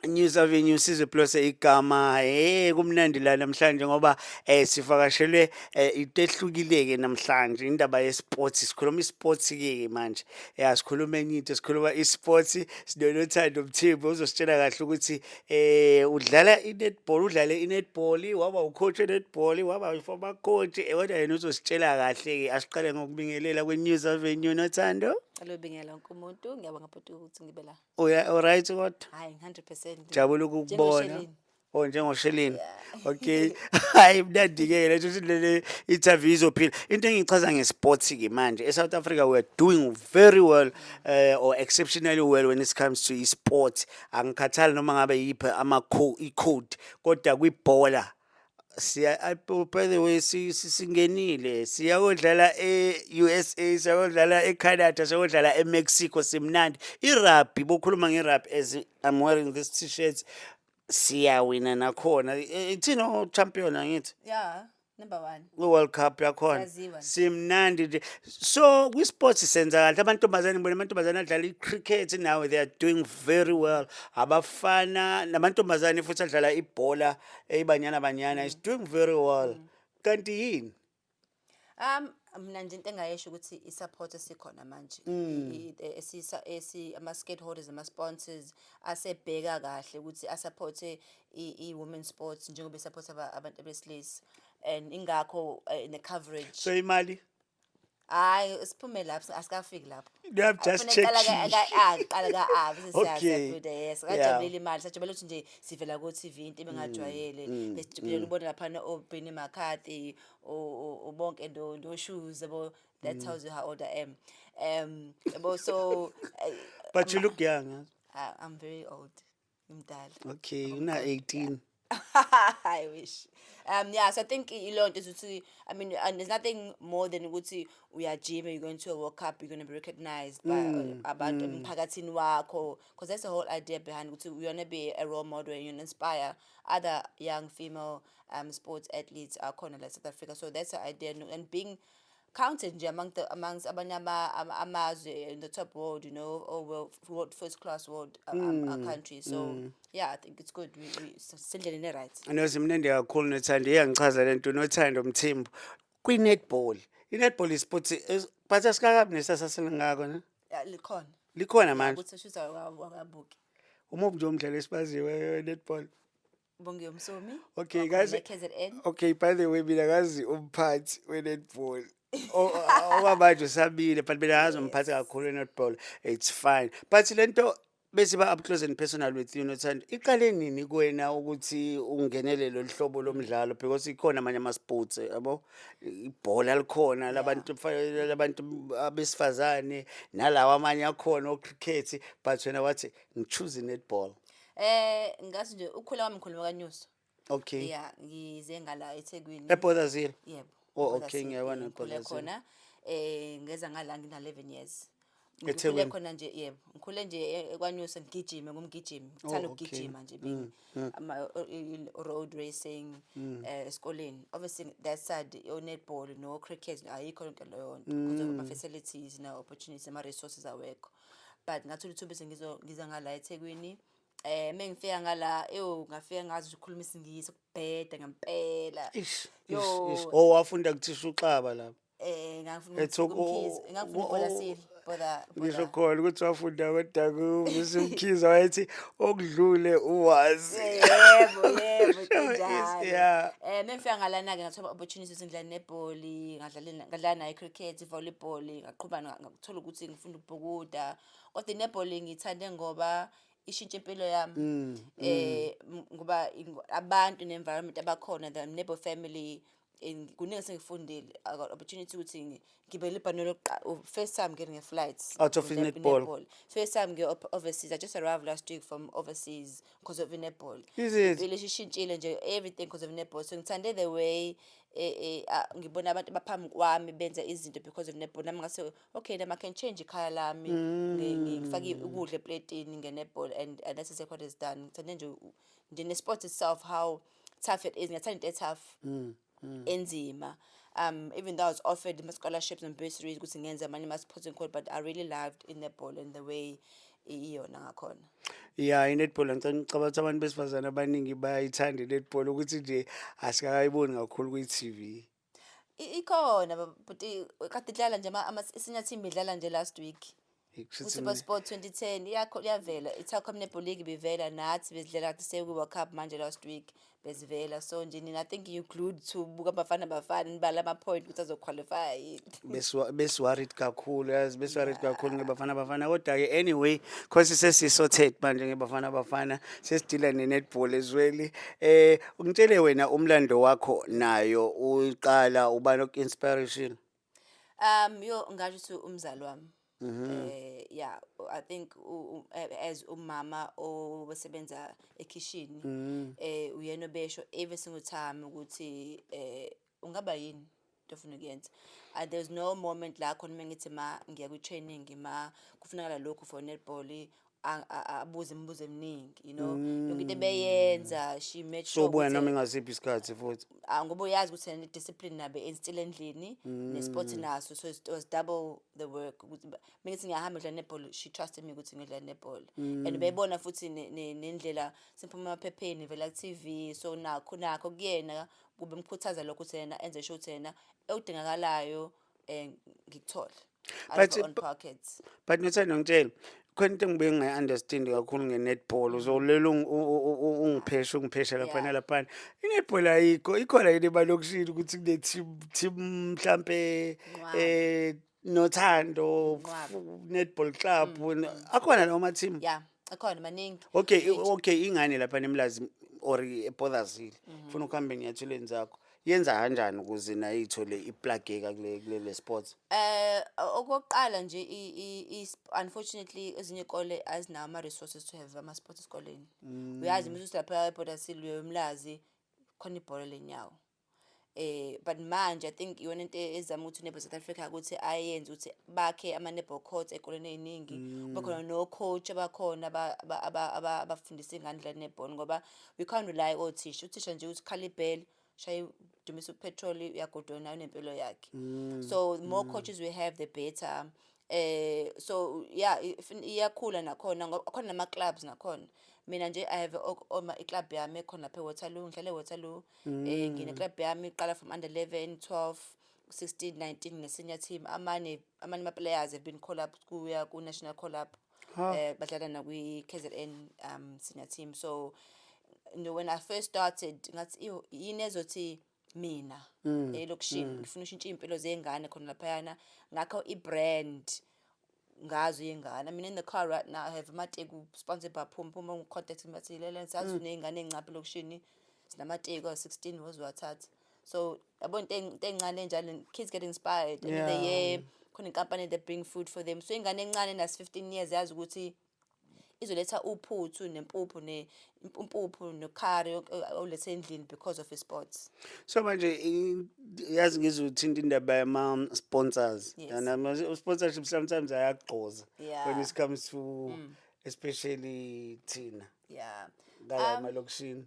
News Avenue, Sizwe Plus igama. Kumnandi la namhlanje ngoba sivakashelwe into ehlukile ke namhlanje, indaba ye-sports. Sikhuluma i-sports ke manje. Asikhuluma enye into, sikhuluma i-sports. SinoNothando Mthembu uzositshela kahle ukuthi udlala i-netball, udlale i-netball, waba u-coach we-netball, waba former coach, kodwa yena uzositshela kahle ke. Asiqale ngokubingelela kwe-News Avenue, Nothando. Cela ubingela wonke umuntu. Ngiyabonga bhuti ukuthi ngibe la. Uya alright kodwa? Hayi, 100%. Jabula ukukubona. Njengosheleni. Oh, njengosheleni. Okay. Hayi, mnandi ke letho ukuthi le interview izophila. Into engichaza nge-sports ke manje, eSouth Africa we are doing very well, or exceptionally well when it comes to e-sport. Angikhathali noma ngabe yiphi ama i-code, kodwa kwibhola siya by the way singenile, siyakodlala e-USA, siyakodlala eCanada, siyakodlala eMexico, simnandi. I-rugby, bokhuluma nge-rugby, as I'm wearing this T-shirt, siyawina nakhona. Ithina o-champion, angithi? Yeah, number 1. Kwi-World Cup yakhona. Yaziwa nje. Simnandi nje. So kwi-sports senza kahle. Amantombazane, ngibona amantombazane adlala i-cricket now, they are doing very well. Abafana namantombazane futhi adlala ibhola, eyiBanyana Banyana is doing very well. Kanti yini? Mina nje into engayisho ukuthi i-support esikhona manje, esisa esi ama stakeholders, ama sponsors asebheka kahle ukuthi a-support i women sports njengoba support abantu besilisa, and ingakho ne coverage. So imali? Hayi, siphume lapho, asikafiki lapho. You have just Kufuneka checked. Qala ka-A bese siyabuda, yes. Sikajabulela imali, sajabulela ukuthi nje sivela ku-TV, into ebengajwayele. Besijabulela ubona laphana o-Benny McCarthy, o bonke no shoes, yabo. That tells you how old I am. Yabo, so But you look young, huh? I'm very old. Ngimdala. Okay, una 18. I wish. Yeah, so I think ilo nto ukuthi, I mean, and there's nothing more than ukuthi uyajima, you're going to a World Cup, you're going to be recognized by abantu emphakathini wakho, because that's the whole idea behind ukuthi we want to be a role model and you inspire other young female sports athletes akhona la South Africa. So that's the idea, and being counted nje amongst abanye amazwe in the top world, or world first class world countries. So yeah, I think it's good. We sendleleni right. No, simnandi kakhulu, Nothando. Iyangichaza lento, Nothando Mthembu. Kwi-netball. I-netball is sport but asikakabi nesasasa lingako, ne? Yeah, likhona. Likhona manje. Ukuthi shuthi awakabuki. Uma nje umdlalo esibaziwe we-netball. Bongiwe Msomi. Okay, wakhona guys. e-KZN. Okay, by the way, mina ngazi umphathi we-netball. Okwamanje usabile, but mina ngazi umphathi kakhulu we-netball. It's fine. But lento bese ba up close and personal with you, Nothando. Iqale nini kuwena ukuthi ungenele lolu hlobo lomdlalo, because ikhona amanye ama sports, yabo, ibhola likhona labantu abesifazane, nalawa amanye akhona o-cricket, but wena wathi ngi-choose netball? Ngathi nje ukukhula kwami ngikhuluma kaNyuso. Yeah, ngize ngala eThekwini. EBothershill? Yebo. Oh, okay, eBothershill, ngiyabona. ngikhule eBothershill. khona. Ngeza ngala ngina 11 years. Ngikhule EThekwini? khona nje, yebo. Ngikhule nje eKwaNyusa, ngigijime, ngumgijimi. Ngithanda ukugijima nje, being ama road racing esikoleni. Obviously that side yo netball no cricket ayikho yonke leyo nto because of ama facilities na opportunities, ama resources awekho. But ngathola ithuba bese ngiza ngala eThekwini. Mengifika ngala, eyo, ngafika ngazi ukukhuluma isiNgisi kubheda ngempela. Ish, Yo. ish, ish. Oh, wafunda kuthisha uXaba lapha. Ngangifuna Oh, uMkhize, ngangifuna ibhola bhola. Ngisho khona ukuthi wafunda kodwa kuVusi Mkhize, wayethi okudlule uwazi. Yebo, Sure is, kanjalo. Mengifika ngalana ke ngathola opportunities, ngidlala nebholi, ngadlala nayo cricket, volleyball, ngaqhubha ngakuthola ukuthi ngifunda ukubhukuda. Kodwa i-netball ngiyithande ngoba ishintshe impilo yami. Ngoba abantu ne-environment abakhona, the netball family, kuningi esengikufundile. I got opportunity ukuthi ngibele ibhanoyi lokuqala, first time getting a flight. Out of netball. First time ngiye overseas. I just arrived last week from overseas because of netball. Is it? Impilo ishintshile nje, everything because of netball. So ngithande the way ngibona abantu baphambi kwami benza izinto because of netball. Nami ngase, okay, nami I can change ikhaya lami, ngifake ukudla eplatini nge-netball, and that's exactly what is done. Ngithande nje ne-sport itself, how tough it is. Ngiyathanda into e-tough, enzima. Even though I was offered my scholarships and bursaries ukuthi ngenze amanye ama-sporting code, but I really loved in netball and the way Iyona ngakhona. Ya, i-netball ngicabanga ukuthi abantu besifazane abaningi bayayithanda i-netball, ukuthi nje asikakayiboni kakhulu kwi-TV. Ikhona, but kade idlala nje senior team idlala nje last week. Kushuthi ku-Super Sport 2010 iyakho iyavela i-Telkom Netball League, bivela nathi bezidlala kade seku-World Cup manje last week bezivela. So nje nina, I think you glued to buka Abafana Bafana, nibala ama-point ukuthi azoqualify yini. Besiworried kakhulu, yazi, besiworried kakhulu ngeBafana Bafana. Kodwa-ke anyway, cause sesi-sorted manje ngeBafana Bafana, sesidila ne-netball ezweli. Ungitshele wena umlando wakho nayo, uqala ubani oku-inspiration? Yo, ngasho ukuthi umzali wami. Yeah, I think as umama obesebenza ekhishini, uyena obesho every single time ukuthi ungaba yini into ofuna ukuyenza. There's no moment la khona mengithi ma ngiya kwi training, ma kufunakala lokhu for netball, abuze imibuzo eminingi. Yonke into ebeyenza, she made sure So buya ukuthi- noma ingasiphi isikhathi futhi. Ah, ngoba uyazi ukuthi yena i-discipline nabe instill endlini ne-sport naso, so it was double the work ukuthi mengithi ngiyahamba ngidlala netball, she trusted me ukuthi ngidlala netball, and beyibona futhi nendlela siphuma emaphepheni, vela ku-TV, so nakho kuyena kube mkhuthaza lokho ukuthi yena enze sure ukuthi yena okudingakalayo ngikuthole out of But- her own pockets. But ngithanda ngitshela, khona into engibuye ngingayi-understand kakhulu nge-netball. Uzolelo ungiphesha laphana laphana. I-netball ayikho, ikhona yini emalokishini ukuthi kune-team team mhlampe Nqwaba. Nothando Nqwaba. Netball club, akhona lawo ma-team? Yeah, akhona maningi. Okay, ingane lapha eMlazi or eBothershill funa ukuhamba enyathelweni zakho, yenza kanjani ukuze nayo ithole iplugeka kule sports? Okokuqala nje, unfortunately ezinye iy'kole azinawo ama-resources to have ama-sports esikoleni. Uyazi uma usuthi lapha eBothershill, uya eMlazi, khona ibhola lenyawo. But manje I think iyona into ezama ukuthi Netball South Africa ukuthi ayenze ukuthi bakhe ama-netball courts ey'koleni ey'ningi, kube khona no-coach abakhona abafundisa iy'ngane ukudlala i-netball, ngoba we can't rely othisha. Uthisha nje uthi khala ibhele, shaye dumisa upetrol, uyagoduka nayo nempilo yakhe. So the more coaches we have, the better. So yeah, iyakhula nakhona ngoba khona nama-clubs nakhona. Mina nje I have oma i-club yami ekhona lapha eWaterloo, ngihlala eWaterloo. Ngine club yami iqala from under 11, 12, 16, 19 ne-senior team. Amanye ama-players have been call up kuya ku-national call up. Badlala nakwi-KZN senior team. So when I first started ngathi, "Iyo yini ezothi mina elokishini ngifuna ushintsha iy'mpilo zey'ngane khona laphayana." Ngakho i-brand ngazo iy'ngane. I mean, in the car right now I have amateku sponsored by Puma. Puma contact bathi lele sathi uney'ngane ey'ncane elokishini, sinamateku awu-16, wozowathatha. So yabo, into ey'ncane enjalo, kids get inspired. End of the year khona inkampani that bring food for them, so ingane encane nas 15 years yazi ukuthi izoletha uphuthu nempuphu ne impuphu nokhari olethe endlini because of i-sports. So manje yazi ngizothinta indaba yama-sponsors. Yes. And ama-sponsorship sometimes ayagqoza when it comes to especially thina ngala emalokishini.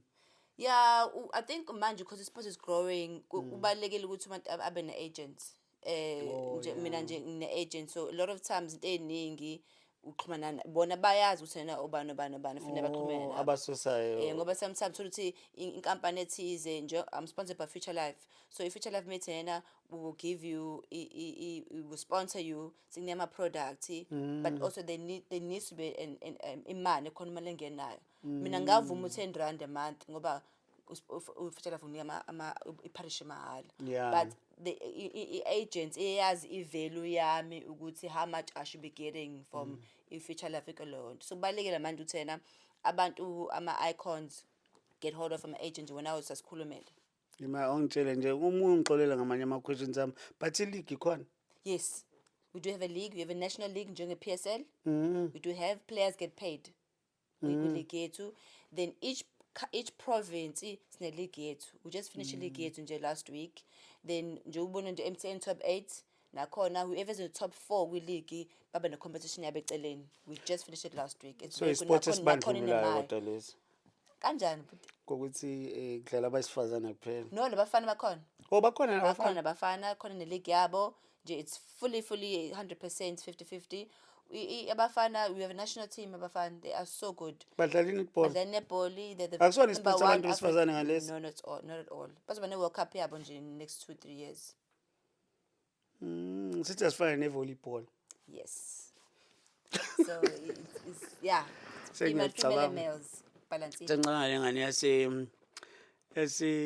Yeah, I think manje because the sport is growing, kubalulekile ukuthi umuntu abe ne-agent. Nje mina nje ngine-agent, so a lot of times into ey'ningi uxhumana bona, bayazi ukuthi yena ubani ubani ubani fanele baxhumane Oh, nabo. Abasusayo. Ngoba sometimes uthola ukuthi inkampani ethize nje, I'm sponsored by Future Life. So i-Future Life methi yena we will give you we will sponsor you, sikunika ama-product, but also there needs to be imali ekhona, imali engenayo. Mina ngavuma u-10 rand a month ngoba u-Future Life unika ipharishi mahhala. But the i-agent iyazi i-value yami ukuthi how much I should be getting from i-Future Life leyo nto. So kubalulekile manje ukuthi yena abantu ama-icons get hold of ama-agent wena usasikhulumele. Ima ongitshele nje uma ungixolela ngamanye ama-questions ami, but i-league ikhona? Yes, we do have a league. We have a national league njenge-PSL. We do have players get paid kwi-league yethu. Then each province sine league yethu. We just finished i-league yethu nje last week. Then nje ubone nje MTN top 8 nakhona, whoever's in the top 4 kwi-league babe ne-competition yabo eceleni. We just finished it last week. It's So very good. isport Nakhona esibandlululayo inemali. kodwa lesi? Kanjani, bhuti? Kokuthi kudlala abesifazane kuphela. No, nabafana bakhona. Oh, bakhona Bakhona nabafana. nabafana, khona ne-league yabo nje. It's fully 100% 50-50. Abafana, we have a national team, abafana, they are so good. Badlala i-netball. Badlala netball, they're the Akusona number i-sport one sabantu besifazane ngalesi? No, not all, not at all. Bazoba ne-World Cup yabo nje in next 2, 3 years. Sithi asifane ne-volleyball. Yes. So it's, yeah. Female, female and Sengiyacabanga. males. Balance. Sencane lengane yase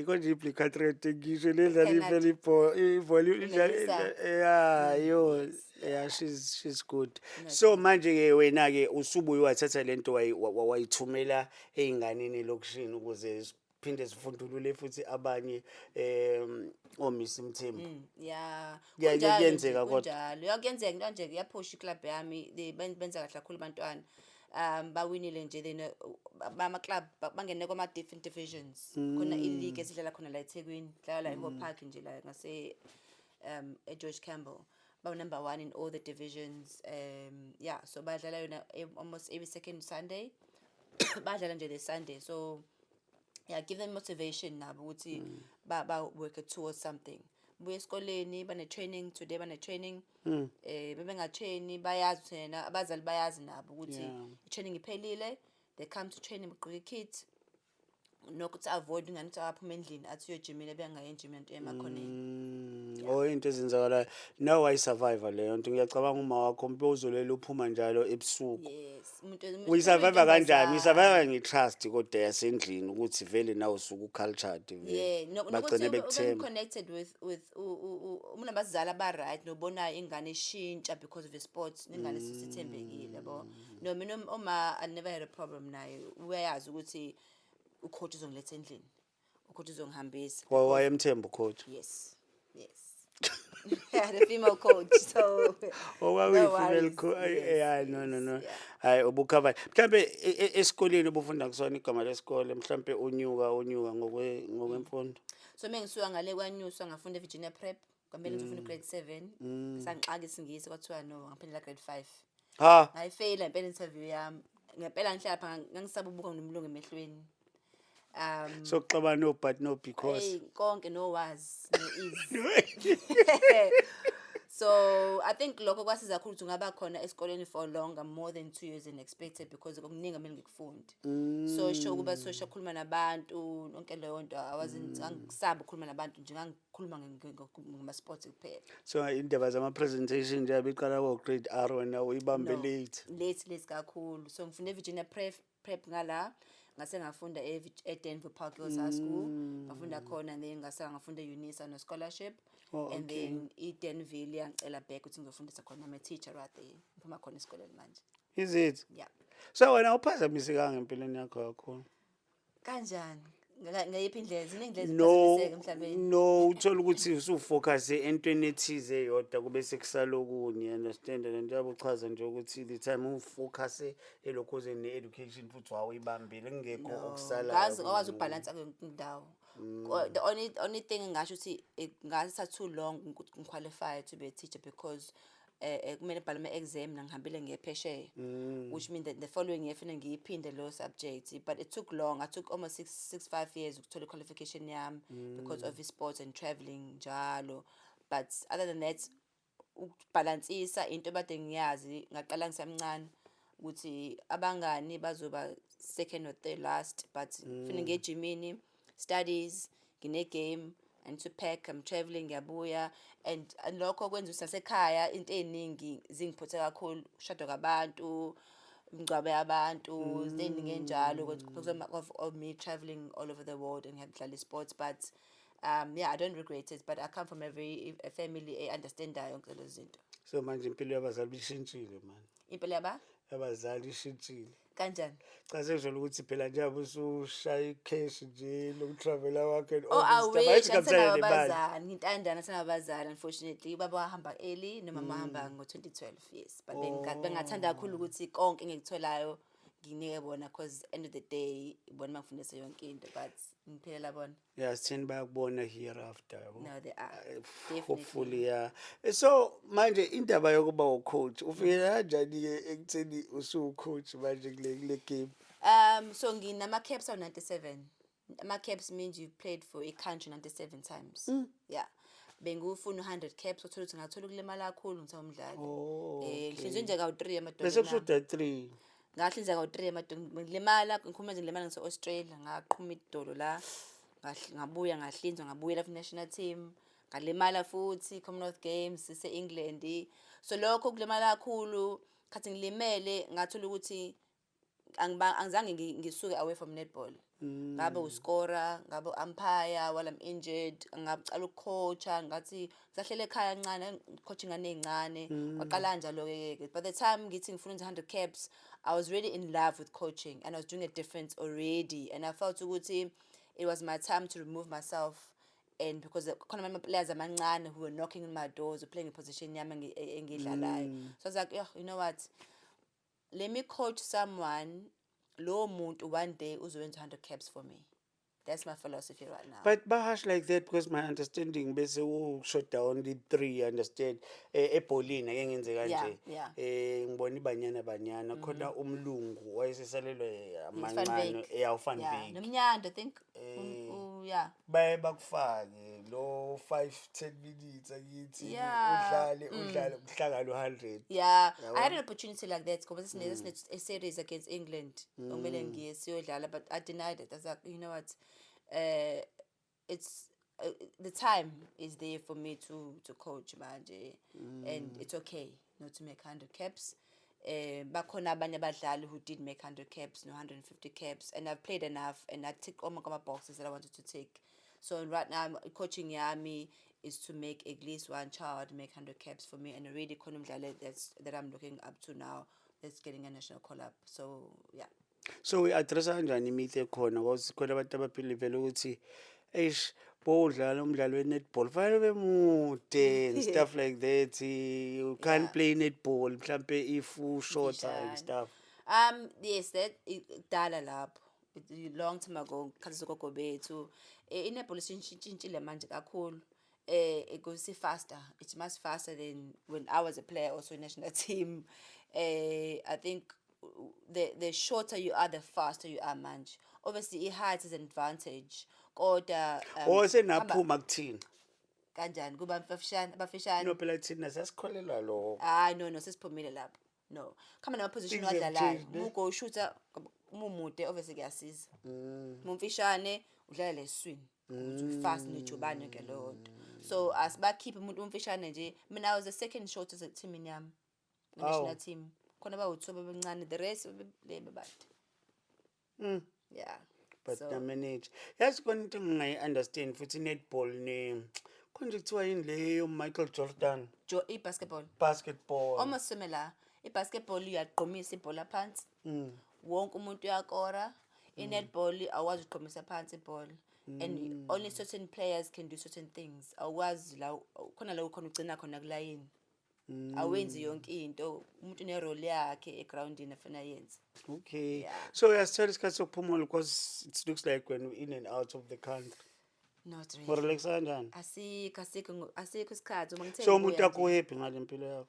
konje i-Blikat ngisho ledlala Canada. i-volleyball, i-volley. Melissa. Yeah, yo, yeah, she's good. So manje ke wena ke usubuye wathatha lento, wayithumela ey'nganeni elokishini ukuze siphinde sifundulule futhi abanye oMiss Mthembu. Yeah. Kunjalo nje, Kuyenzeka kodwa. Kunjalo. Ya, kuyenzeka into nje, kuyaphusha iclub yami. They benza kahle kakhulu abantwana. Bawinile nje, they know bama club bangene kwama different divisions. Khona i-league esidlala khona la eThekwini, dlala la eHope Park nje, la ngase eGeorge Campbell. Ba number 1 in all the divisions. Yeah, so badlala yona almost every second Sunday. Badlala nje the Sunday. So yeah, give them motivation nabo ukuthi ba work towards something. Buye esikoleni, bane training today, bane training, bebenga-traini, bayazi ukuthi yena abazali bayazi nabo ukuthi i-training iphelile, they come to training begqoke kit, nokuthi avoid ingane ukuthi aphume endlini athi uyojimile, bengayi ejimini, into emakhoneni. Oh, into ezenzakalayo. Nawe wayisurvive leyo nto, ngiyacabanga uma wakho mbe uzolela uphuma njalo ebusuku. Yes, umuntu Uyisurvive kanjani? intombazane. Uyisurvive nge-trust kodwa yasendlini ukuthi vele nawe usuke u-cultured vele. Yeah, nokuthi bagcine ube bekuthemba. Connected with uma nabazali aba-right, nobonayo ingane ishintsha because of the sports, nengane sisithembekile, yabo. No, mina uma, I never had a problem naye. Uyayazi ukuthi ucoach uzongiletha endlini, ucoach uzongihambisa. Wayemthemba ucoach? Yes, I had a female coach, so no Okwakuyi-female worries. Yes, yeah, no. yeah. Hayi, ubukhava mhlambe esikoleni obufunda kusona, igama lesikole mhlambe, unyuka ngokwemfundo? So uma ngisuka ngale kwaNyuswa, ngafunda eVirginia Prep. Kwamele ngizofunda grade 7, sangixaka isiNgisi, kwathiwa no, ngaphindela grade 5. Ha. Ngayifeyila impela interview yami ngempela. Ngihlala pha, ngangisaba ubuka nomlungu emehlweni. Sokuxabana no but no because. Hey, konke, no was, no is. So I think lokho kwasiza kakhulu ukuthi ungaba khona esikoleni for longer, more than 2 years than expected, because okuningi kumele ngikufunde. So sho ukuba social, khuluma nabantu, yonke leyo nto, I wasn't, angisaba ukukhuluma nabantu nje, ngangikhuluma ngama-sports kuphela. So indaba zama-presentation nje abiqala ko-grade R, wena uyibambe No, late. Late, late kakhulu. So ngifunde eVirginia Prep ngala, ngase ngafunda eDenver Park Girls High School, ngafunda khona, and then ngase ngafunda e-UNISA no scholarship. And then i-Denville yangicela back ukuthi ngizofundisa khona. I'm a teacher right there, ngiphuma khona esikoleni manje. Is it? Yeah. So wena uphazamisekanga empilweni yakho kakhulu? Kanjani? Ngayiphi indlela? Ziningi indlela No. zokuphazamiseka emhlabeni. No, uthola ukuthi usufocus entweni ethize eyodwa, kube sekusala okunye, understand? Le nto yabuchaza nje ukuthi the time ufocus elokhuzeni ne-education futhi wawuyibambile, kungekho okusalayo. Ngazi ngakwazi ukubhalansa yonke indawo. The only thing engingasho ukuthi ngathatha too long ukuthi ngiqualify to be a teacher, because kumele ngibhale ama-exam, nangihambile ngiye phesheya, which mean that the following year fanele ngiyiphinde leyo subject. But it took long. I took almost 6, 6, 5 years ukuthola i-qualification yami because of i-sports and travelling njalo. But other than that, ukubhalansisa into ebade ngiyazi, ngaqala ngisamncane ukuthi abangani bazoba second or third last, but kufanele ngiye ejimini, studies, ngine-game, and to pack, I'm traveling, ngiyabuya, and lokho kwenza ukuthi nasekhaya into ey'ningi zingiphuthe kakhulu, ukushadwa kwabantu, imingcwabo yabantu, izinto ey'ningi ey'njalo, because of me traveling all over the world and ngiyadlala i-sports. But yeah, I don't regret it, but I come from a very a family e-understandayo yonke lezo zinto. So manje impilo yabazali ishintshile mani? Impilo yaba Yabazali ishintshile. Kanjani? Cha, sengisholo ukuthi phela njengoba usushaya ikheshi nje lokutravela kwakho and Oh, all I this stuff, wish. ayithi kuhambisane Angisenabo nemali. abazali, ngintandane, angisenabo abazali, unfortunately. Ubaba wahamba early, nomama wahamba ngo-2012, yes. But bengathanda kakhulu ukuthi konke engikutholayo nginike bona, 'cause end of the day bona bangifundise yonke into, but ngiphilela bona. Yeah, sithini, bayakubona hereafter, yabo. No, they are definitely. Hopefully, yeah. So manje indaba yokuba ucoach, ufike kanjani-ke ekutheni usuwucoach manje kule game? So nginama-caps awu-97. Ama-caps means you've played for a country 97 times. Yeah. Bengufuna u-100 caps, uthola ukuthi ngathola ukulimala kakhulu ngisawumdlali. Oh, Ngihlinzwe nje kawu-3 emadolweni Bese ami. kushoda 3. Ngahlinza kawu-3 emadolweni, ngilimala, ngikhuluma nje, ngilimala ngise-Australia, ngaqhuma idolo la, ngabuya ngahlinzwa, ngabuyela ku-national team, ngalimala futhi Commonwealth Games sise-England. So lokho kulimala kakhulu, khathi ngilimele ngathola ukuthi angizange ngisuke away from netball. Ngabe uscora, ngabe umpire while I'm injured, ngacala ukucoacha, ngathi ngisahlele ekhaya kancane, coach ingane ey'ncane, kwaqala kanjalo-ke ke. By the time ngithi ngifuna ukwenza 100 caps, I was really in love with coaching and I was doing a difference already, and I felt ukuthi it was my time to remove myself, and because khona ama-players amancane who were knocking on my doors, playing i-position yami engiyidlalayo. So I was like, "Yeah, you know what, let me coach someone, lowo muntu one day uzowenza 100 caps for me." That's my philosophy right now. But bahash like that, because my understanding bese ushoda only 3, understand, ebholini ake ngenze kanje. Ngibona iBanyana Banyana, khona umlungu wayesesalelwe amancane, yeah, uVan Wyk. Nomnyando, I think. Yeah. Baye bakufake lo 5 10 minutes akithi udlale udlale kuhlangana u100. Yeah, I had an opportunity like that ngoba sine a series against England okumele ngiye siyodlala, but I denied it. I was like, "You know what, it's the time is there for me to coach manje, and it's okay not to make 100 caps." Bakhona abanye abadlali who did make 100 caps, no, 150 caps, and I've played enough and I tick all my boxes that I wanted to tick. So right now coaching yami is to make at least one child make 100 caps for me, and already khona umdlali that I'm looking up to now that's getting a national call up. So yeah. So we address kanjani imithi ekhona, because khona abantu abaphile vele ukuthi eish, bowudlala umdlalo we-netball fanele ube mude and stuff like that, you can't play netball mhlampe if u-shorter and Mfishane. stuff? Yes, that kudala lapho. Long time ago, khathi sogogo bethu. I-netball isintshintshile manje kakhulu. It goes faster. It's much faster than when I was a player also in national team. I think the shorter you are, the faster you are manje. Obviously, i-height is an advantage. Kodwa Oh, senaphuma kuthina. Kanjani kuba mfishane, abafishane? No, phela thina sasikholelwa lokho. Hayi, no, sesiphumile lapho. No. Khamba nama-position Things have wadlalayo. changed, ne? Mugo ushutha umude, obviously kuyasiza. Mumfishane udlala leswini. Ukuthi fast nejubane yonke leyo nto. So asibakhiphe umuntu umfishane nje. Mina I was the second shortest teamini yami. National team. Khona bawu-two bebencane, the rest le bebade. Yeah. But So, na-manage, yazi khona into engingayi-understand futhi, i-netball ne khona nje kuthiwa yini leyo, Michael Jordan? Jo, i-basketball. Basketball. Almost similar. I-basketball uyagqomisa ibhola phansi. Wonke umuntu uyakora. I-netball awukwazi ukugqomisa phansi ibhola. And only certain players can do certain things. Awukwazi la khona la ukhona ugcina khona kulayini. Awenzi yonke into. Umuntu une-role yakhe egroundini afuna ayenze. Okay. Yeah. So uyasithola isikhathi sokuphumula, because it looks like when we're in and out of the country? Not really. Urelaxa kanjani? Asikho isikhathi uma ngithe So umuntu ngibuya akho nje. Happy ngale mpilo yakho?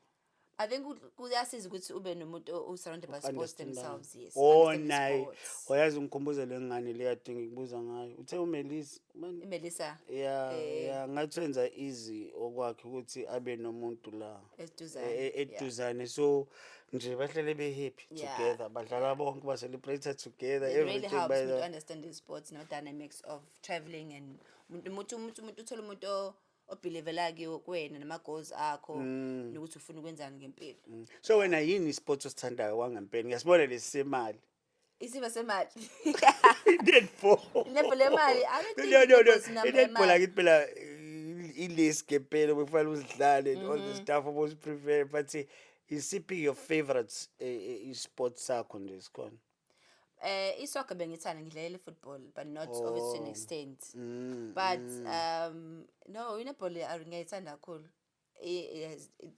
I think kuyasiza ukuthi ube nomuntu o-surrounded by sports Understand. themselves, yes. Oh, Understand the naye sports. wayazi ngikhumbuze le ngane le yade ngikubuza ngayo, uthe uMelisa man. IMelissa. Yeah. Yeah, ngathi wenza easy okwakhe ukuthi abe nomuntu la Eduzane, eduzane, so nje bahlele be-happy together, badlala bonke, ba-celebrate together, It really everything helps by me to the understand the sports no dynamics of traveling and umuntu uthola umuntu obelievela kiwo kuwena nama goals akho nokuthi ufuna ukwenzani ngempilo. So wena yini isport osithandayo kwangempela? Ngiyasibona lesi semali. Isiba semali. I-netball. I-netball yemali? I don't think No, no. i-netball sinamba I-netball yemali. akithi phela ilesi ngempela bekufanele uzidlale and all the stuff obuziprefer, but isiphi your favorite i-sport sakho nje sikhona? Isoccer bengithanda, ngidlalela i-football, but not obviously to an extent. But no, i-netball ngiyayithanda kakhulu.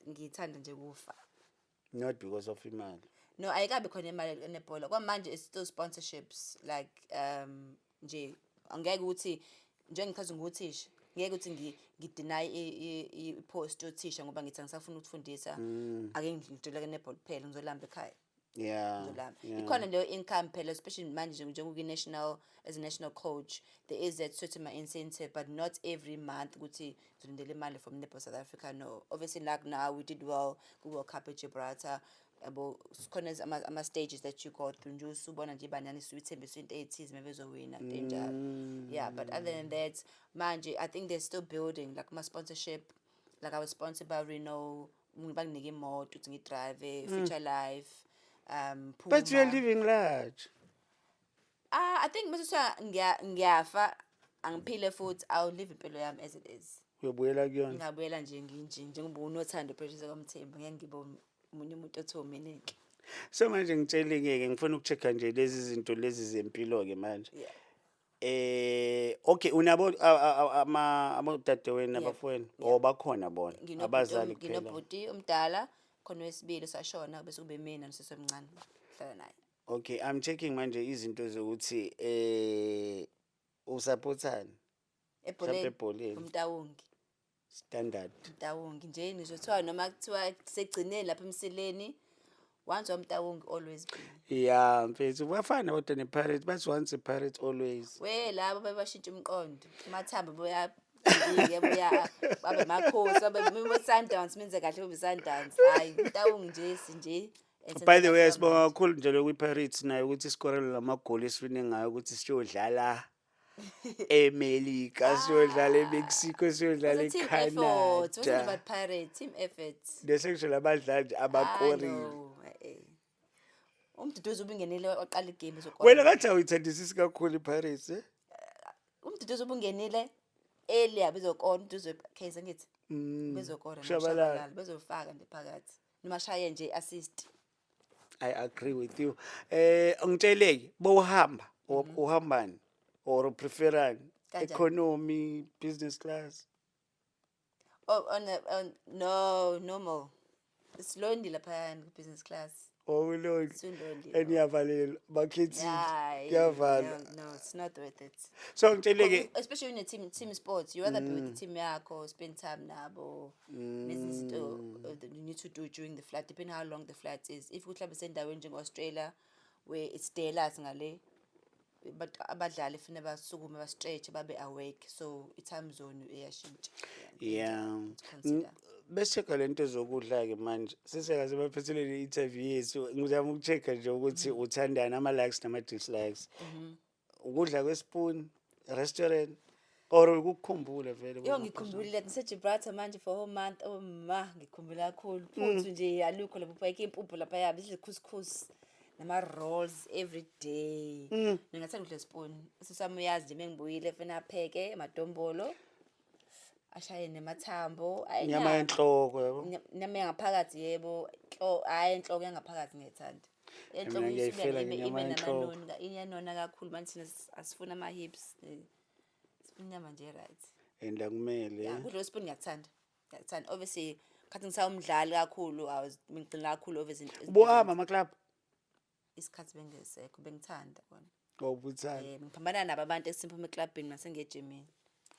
Ngiyithanda nje kufa. Not because of imali? No, ayikabi khona imali enebhola. Kwamanje it's still sponsorships, like nje angeke ukuthi njengichaza nguthisha, ngeke ukuthi ngideny i-post yothisha ngoba ngithi angisafuna ukufundisa. Ake ngidluleke nebhola kuphela, ngizolamba ekhaya. Ngizolamba. Ikhona leyo income phela, especially manje njengoku-national, as a national coach, there is that certain incentive, but not every month ukuthi ngizolindela imali from Netball South Africa, no. Obviously, like now we did well ku-World Cup eGibraltar, yabo, khona ama-stages that you go through nje, usubona nje iBanyana isuyithembisa into ey'thize mebezowina, into enjalo, yeah. But other than that, manje I think they're still building, like ama-sponsorship, like I was sponsored by Renault, banginike imoto ukuthi ngidrive, Future Life, But you are Puma. living large. Ah, I think mase ngiyafa angiphile futhi, I'll live impilo yami as it is. Uyobuyela kuyona. Ngingabuyela nje nginje njengoba uNothando Precious kaMthembu, ngeke ngibe omunye umuntu othiwa uMinenhle. So manje ngitshele-ke, ngifuna uku-check-a nje lezi zinto lezi zempilo-ke manje. Okay, unabo ama abodadewenu nabafowenu Yeah. or bakhona bona abazali kuphela? Nginobhuti omdala, khona wesibili sashona, bese kube mina nosisi omncane hlala naye. Okay, I'm checking manje izinto zokuthi usupportani? Ebholeni? Ebholeni. UMtawungi. Standard. UMtawungi nje, ngisho noma kuthiwa segcineni lapha emsileni, once waMtawungi, always be. Yeah, mfethu, bafana kodwa ne-Pirates, bathi once a Pirate, always. We labo bebashintsha umqondo, amathambo buya buya babe makhosi, babe Sundowns, menze kahle babe Sundowns. Hayi, uMtawungi nje sinje. By the way, sibonga kakhulu nje kwi-Pirates nayo ukuthi isikorele lamagoli esifune ngayo ukuthi siyodlala eMelika, siyodlala eMexico, siyodlala Was a team effort. Wasn't eCanada. about Pirates, team effort. Bese ngisho labadlali nje Ah, abakorile. no, eh. UMduduzi ubungenile waqala igame uzokora. Wena ngathi awuyithandisisi kakhulu i-Pirates, eh? UMduduzi ubungenile earlier bezokora, uMduduzi Kaizer ngithi. Bezokora Shabalala. noShabalala, bezofaka nje phakathi. Noma shaye nje assist. I agree with you. Ngitsheleke, bowuhamba uhambani or preferani? Kanjani? Economy, business class? Oh, on no, normal. It's lonely lapha ku business class. Okulonke. It's lonely. And iyavalelwa bakhethile. Hayi, Kuyavalwa. No, it's not worth it. So ngitsheleke, Especially in a team sports, you rather be with the team yakho, spend time nabo. Nezinye izinto that you need to do during the flight, depending how long the flight is. If mhlawumbe sendaweni njenge-Australia where it's daylight ngale, but abadlali funa basukume ba-stretch, babe awake, so i-time zone iyashintsha. To consider. Bese-check lento zokudla ke manje. Sisekaze baphethelele i-interview yethu. Ngizama uku-check nje ukuthi uthandani, ama likes nama dislikes. Ukudla kwespoon, restaurant or ukukhumbula vele? Yo, ngikhumbulile ngise-Gibraltar manje for whole month. Oh ma, ngikhumbula kakhulu. Phuthu nje alukho lapho, phayike impuphu lapha yabe sidle couscous nama rolls every day. Ngingathanda ukudla spoon. Usisami uyazi nje mengibuyile funa apheke amadombolo. Ashaye nemathambo. Ayi, Inyama inyama. yenhloko, yabo. Inyama yangaphakathi, yebo. Hhayi, enhloko yangaphakathi ngiyayithanda. Enhloko Mina isuke ngiyayifela ibe ngenyama ibe yenhloko. namanoni, iyanona kakhulu manje, thina asifuni ama-hips. Sifuna inyama nje right. And akumele. Yeah, kudla kwespoon ngiyakuthanda. Ngiyakuthanda. Obviously, khathi ngisawumdlali kakhulu, I was ngigcina kakhulu over izinto. Ubuhamba ama-club? Isikhathi bengesekho, bengithanda kona. Wawubuthanda. Ngiphambana nabo abantu esiphuma eklabhini masengejimini.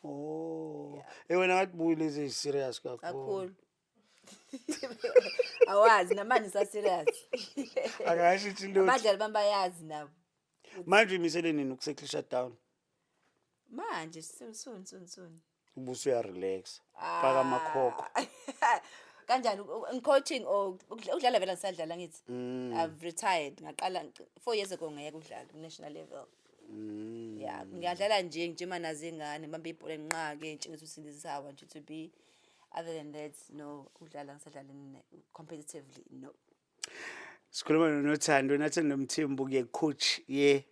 Oh. Wena ngathi buyi lezi serious kakhulu. Kakhulu. Awazi namanje sa-serious. Akashintshi lutho. Abadlali bami bayazi nabo. Manje uyimisele nini ukusettlisha down? Manje soon, soon, soon, soon. Ubuso uya relax. Faka amakhokho. Kanjani, ngi-coaching or ukudlala? Vele ngisadlala ngithi. I've retired. Ngaqala 4 years ago, ngayeka ukudlala ku national level. Yeah, ngiyadlala nje ngijima nazo ingane, ngibambe ibhola enqake, ngitshengisa ukuthi this is how I want you to be. Other than that, no, ukudlala ngisadlala competitively, no. Sikhuluma noNothando, Nothando Mthembu ke, coach ye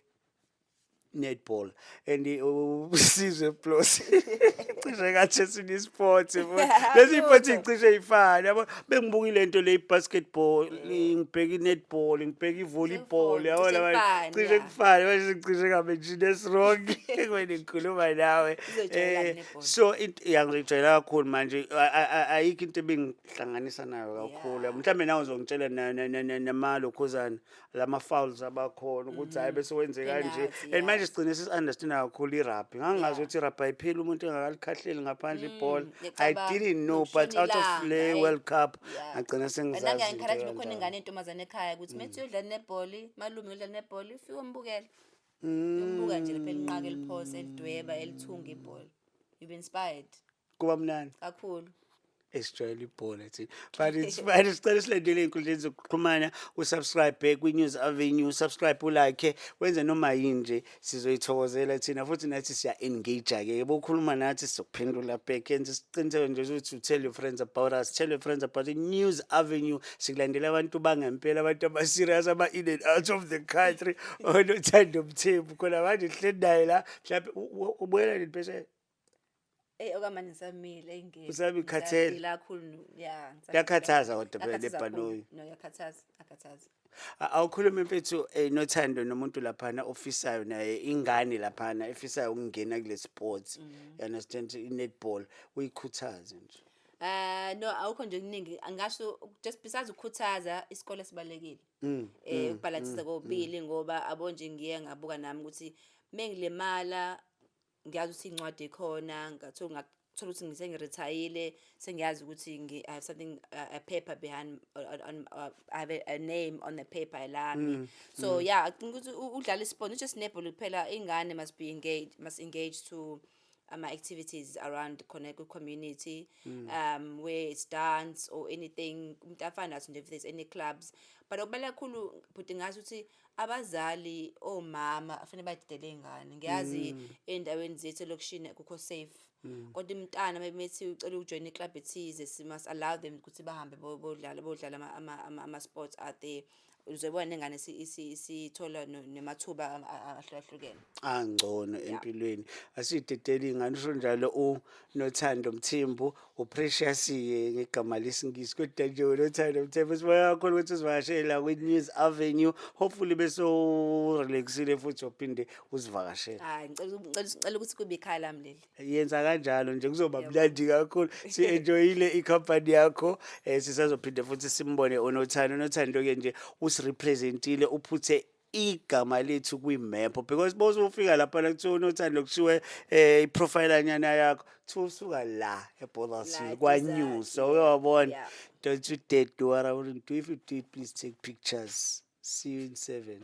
netball and uSizwe Plus, cishe ngathi sine sports futhi lezi sports cishe ifana, yabo. Bengibuka lento le basketball, ngibheka i-netball, ngibheka i-volleyball, yabo. Cishe Laba kufane, cishe kufane manje, cishe ngabe nje wrong when ngikhuluma nawe. Uzoyijwayela netball. So ya, ngijwayela kakhulu manje. Ayikho into ebengihlanganisa nayo kakhulu. Mhlawumbe nawe uzongitshela namalokhuzana lama fouls abakhona ukuthi hayi bese wenze kanje. Penalty, And manje Manje sigcine sisi-understanda kakhulu i-rugby. Ngangingazi ukuthi i-rugby ayipheli umuntu engakalikhahleli ngaphandle ibhola. I Ngiyacabanga. didn't know, but out of Nokushona le ilanga, World Cup ngagcina And sengizazi ngiya-encourage into bekhona kanjalo. ingane yentombazane ekhaya ukuthi methi uyodlala nebholi, malume uyodlala nebholi, ufike umbukele. Uyombuka nje lapha elinqaka, eliphosa, elidweba, elithunga ibhola. You've been inspired. Kuba mnandi. Kakhulu. Esijwayele ibhola thina, but it's fine. Sicela silandele ey'nkundleni zokuxhumana, usubscribe kwi-News Avenue, usubscribe, ulike, wenze noma yini nje, sizoyithokozela thina. Futhi nathi siya-engage-ke, bokhuluma nathi sizokuphendula back. Enze isiqiniseko nje ukuthi tell your friends about us, tell your friends about the News Avenue. Sikulandela abantu bangempela, abantu aba-serious, aba-in and out of the country. ONothando Mthembu khona manje hleli naye la. Mhlawumbe ubuyela nini phesheya? Eyi, okwamanje ngisamile engeke. Usabe ukhathele? Ngisagxila kakhulu, ya. Kuyakhathaza kodwa phela Kuyakhathaza kakhulu. lebhanoyi. No, iyakhathaza, akhathaza. Awukhulume mfethu, Nothando, nomuntu laphana ofisayo naye, ingane laphana efisayo ukungena kule sports, you understand, i-netball, uyikhuthaze nje. No, awukho nje okuningi angasho, just besides ukukhuthaza, isikole sibalekile. Ukubhalansisa kokubili, ngoba abo nje ngiye ngabuka nami ukuthi mengilimala ngiyazi ukuthi incwadi ikhona, ngathola ukuthi ngisengi-retire, sengiyazi ukuthi I have something, a paper behind on, I have a name on the paper lami. So yeah, I think ukuthi udlala isport, not just netball kuphela, ingane must be engaged, must engage to ama-activities around khona ku-community, where it's dance or anything, umuntu afana nathi nje, if there's any clubs. But okubaluleke kakhulu, bhuti, ngazi ukuthi abazali, omama afanele bayidedele iy'ngane. Ngiyazi ey'ndaweni zethu elokishini akukho safe, kodwa umntana methi ucela ukujoyina iclub ethize, si must allow them ukuthi bahambe bodlala ama-sports out there. Uzobona nengane isithola namathuba ahlukahlukene. Angcono empilweni. Asiyidedele iy'ngane, usho njalo uNothando Mthembu, uPrecious-ke ngegama lesiNgisi, kodwa nje uNothando Mthembu. Sibonga kakhulu ukuthi usivakashele la kwi-News Avenue. Hopefully bese urelaxile futhi uphinde usivakashele. Hayi, ngicela ukuthi kube ikhaya lami leli. Yenza kanjalo nje, kuzoba mnandi kakhulu. Si-enjoyile ikhampani yakho. Sisazophinde futhi simbone uNothando. UNothando-ke nje usirepresentile, uphuthe igama lethu kwi-map, because bosufika lapha la kuthiwa uNothando, kuthiwe iprofile anyana yakho, kuthiwa usuka la eBothaville, La kwaNews. eduzane. Uyabona? Yeah. Don't you dare do what I wouldn't do. If you did, please take pictures. See you in 7.